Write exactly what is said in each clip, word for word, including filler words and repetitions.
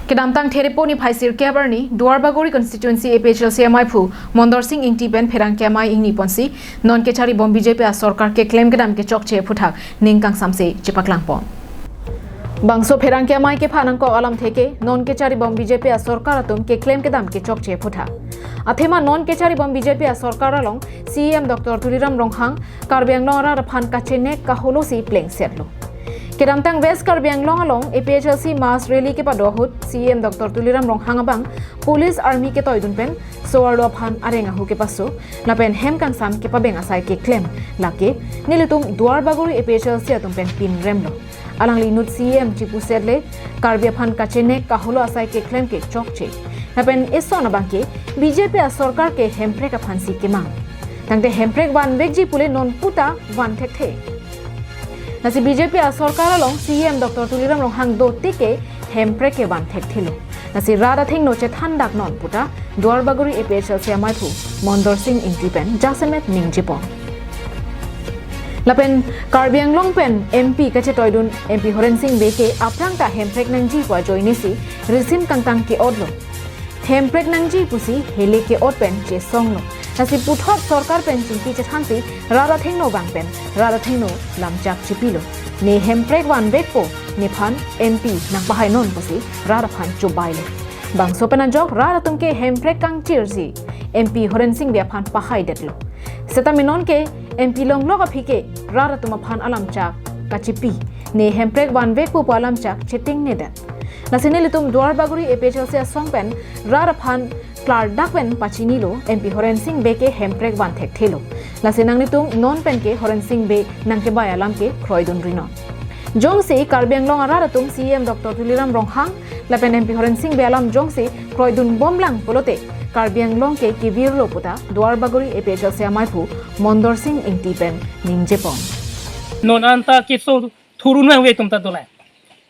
Kedamtang Therepo niphai sirkep arni Duarbagori constituency A P H L C amaiphu Mondor Sing Ingti pen pherangke amei ingni ponsi non kechari bom B J P asorkar keklem kedam kechokche aphuthak ning kangsamse chepaklang pon. Bangso pherangke amei kepha nangkok alamthe ke non kechari bom B J P asorkar atum keklem kedam kechokche aphuthak. Athema non kechari bom B J P asorkar along C E M Doctor Tuliram Ronghang Karbi Anglong arat aphan kachenek kaholosi plengsetlo. Kedamtang West Karbi Anglong along A P H L C mass rally kepado ahut C E M Doctor Tuliram Ronghang abang police army ketoidun pen so-arlo aphan areng ahu kepaso lapen hem kangsam kepabeng asai keklem, lake nelitum Duarbagori A P H L C atum pen pinremlo. Alangli inut C E M chipusetle Karbi aphan kachenek kaholo asai keklem kechokche. Lapen eson abangke B J P asorkar ke hemprek aphansi kemang. Tangte hemprek vanvekji pule non puta van thekthe. Lasi B J P asorkar along C E M Doctor Tuliram Ronghang do tik ke hemprek kevan thekthelo. Lasi rat athengno chethandak non puta Duarbagori A P H L C amaiphu Mondor Sing Ingti pen jasemet ningjepon. Lapen Karbi Anglong pen M P kachetoidun M P Horen Sing Bey ke aphrang ta hemprek nangji pu ajoinesi risim kangtang ke-otlo. Hemprek nangji pusi hele ke-ot pen chesonglo. Lasi puthot sorkar pen chingki chethansi rat athengno bang pen rat athengno lamchak chipilo. Ne hemprek vanvekpo, nephan M P nangpahai non pusi rat aphan chobailo. Bangso pen ajok rat atum ke hemprek kangchirsi M P Horen Sing Bey aphan pahaidetlo. Seta minon ke M P longlok aphi ke rat atum aphan alamchak kachipi. Ne hemprek vanvekpo pu alamchak chetingnedet. Lasi nelitum Duarbagori A P H L C asong pen rat aphan klardak pen pachinilo, M P Horen Sing Bey ke hemprek van thekthelo. Lasi nanglitum non pen ke Horen Sing Bey nangkebai alam ke kroidunri non. Jongsi Karbi Anglong arat atum C E M Doctor Tuliram Ronghang lapen M P Horen Sing Bey alam jongsi kroidun bomlang pulote Karbi Anglong ke kevirlo puta Duarbagori A P H L C amaiphu Mondor Sing Ingti pen ningjepon. Non anta keso thurun nangve atum ta dolang.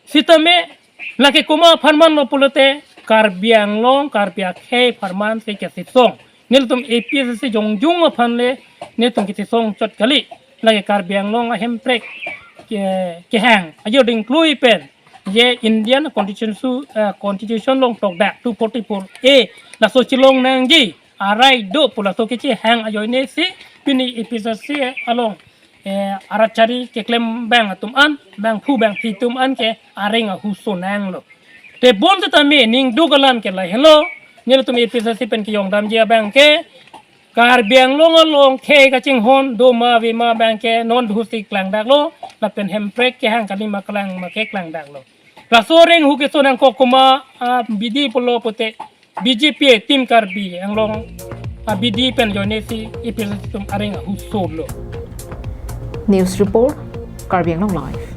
Sitame lake komat apharman lo pulote Karbi Anglong, Karbi akhei apharman si kesisong. Nelitum A P H L C jongjung aphan le nelitum kesisong chot kali. Lake Karbi Anglong ahemprek ke, kehang ajo dingklui pen je Indian Constitution su, eh, Constitution along tokdak two forty-four A laso chelong nangji arai do pu laso kechehang ajoinesi pini A P H L C along, eh, arat chari keklem bang atum an, bangphu bangphi atum an ke areng ahuso nanglo. Te bonseta me ningduk alam ke lahelo, nelitum A P H L C pen kejongdamji abang ke Karbi Anglong along khei kachinghon doma avema abang ke non duhusi klangdaklo, lapen hemprek kehang kalima klang ma ke klangdaklo. Laso areng ahu keso nangkok komat abidi pulo pulote B J P Team Karbi Anglong abidi pen ajoinesi A P H L C atum areng ahusolo. News report, Karbi Anglong Live.